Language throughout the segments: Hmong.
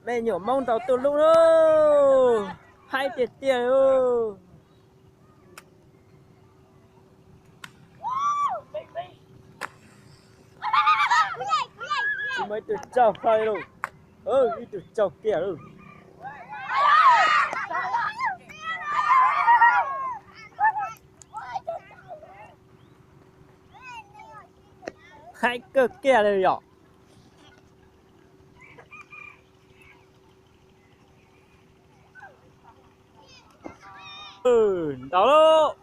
Me nyuam Hmoob ntaus tuj lub lauj, haib tiag tiag lauj. Tsis muaj ib tug tsaug hlo li lauj. Ib tug tsaug kiag lauj. Haib kawg kiag li yom. Ntaus lauj.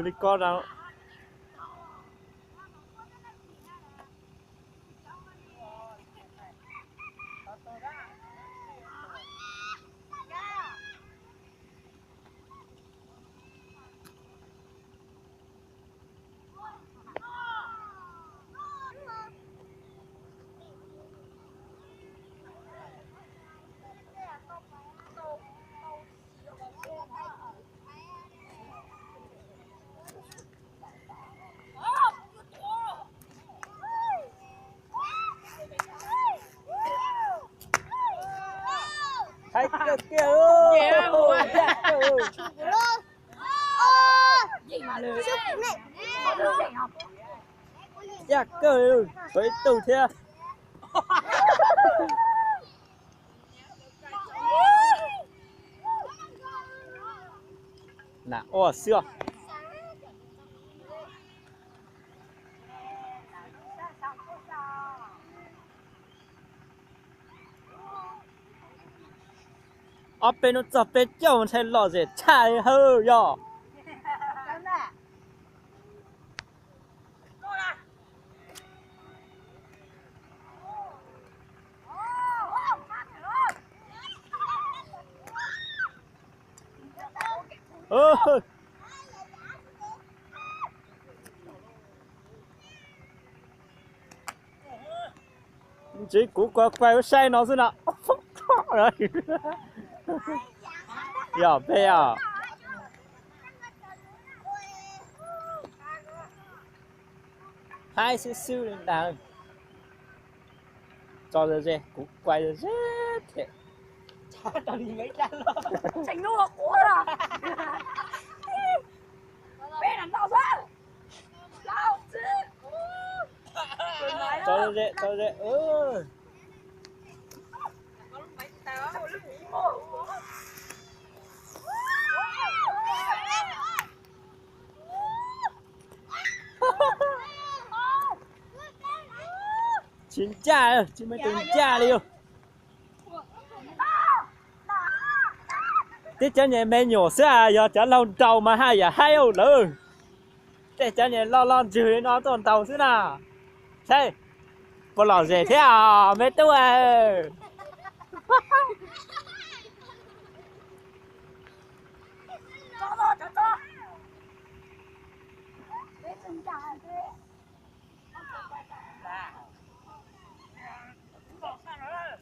Li ko na. Haib kawg kiag. Yaj kawg, tshuav ib tug thiab. Nam ua xwb. Ob peb hnub txog peb caug ntshai lom zem tshaj hawm yog. Ntxiv kuv kuv kuaj ua saib no xwb na. Yog peb os. Haib xwb xwb li ntag. Tso ze ze, kuv kuaj ze ze thiab. Tso ze ze, tso ze. Tsis ncaj, tsis muaj tus ncaj li. Tib cov nyuam me nyuam xwb, yog cov laug nraug mas haj yam haib lawm. Tej cov nyuam loj loj ntswg li no tuaj ntaus xwb na. Saib puas lom zem thiab os me tub.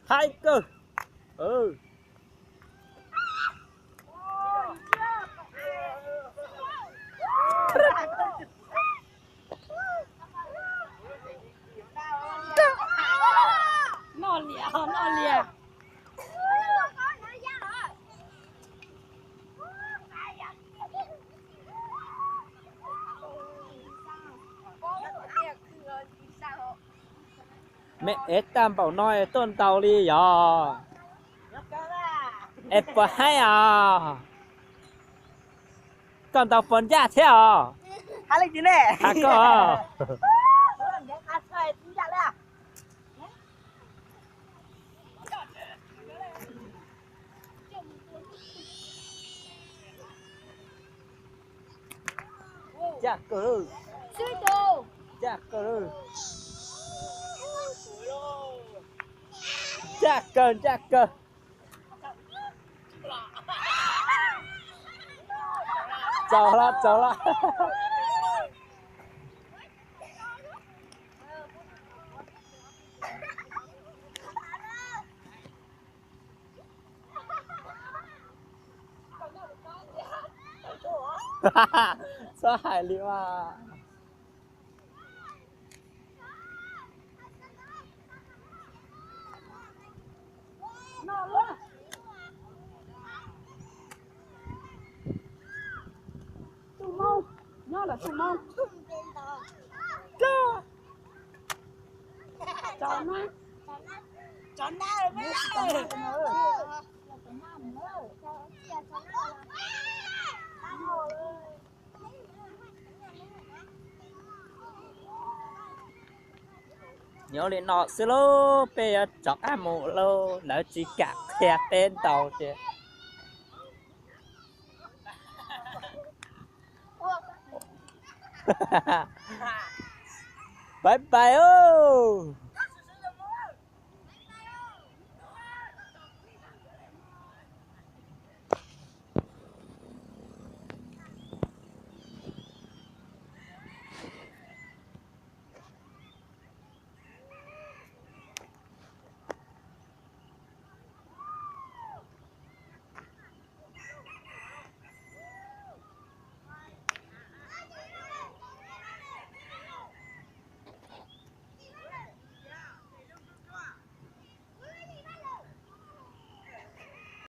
Haib kawg. Noj liam, noj liam. Me ev tag npaum no es tuaj ntaus li yog? Es puas haib os? Koj ntaus puas ncaj thiab os? Hais koj. Ncaj kawg. Ncaj kawg. Ncaj kawg, ncaj kawg. Txaus los, txaus los. Txhob hais li mas. Nyob li no xwb lauj, peb yuav rov qab mus lauj, lawv tsis kam qhia peb ntau ces. Pais pais os.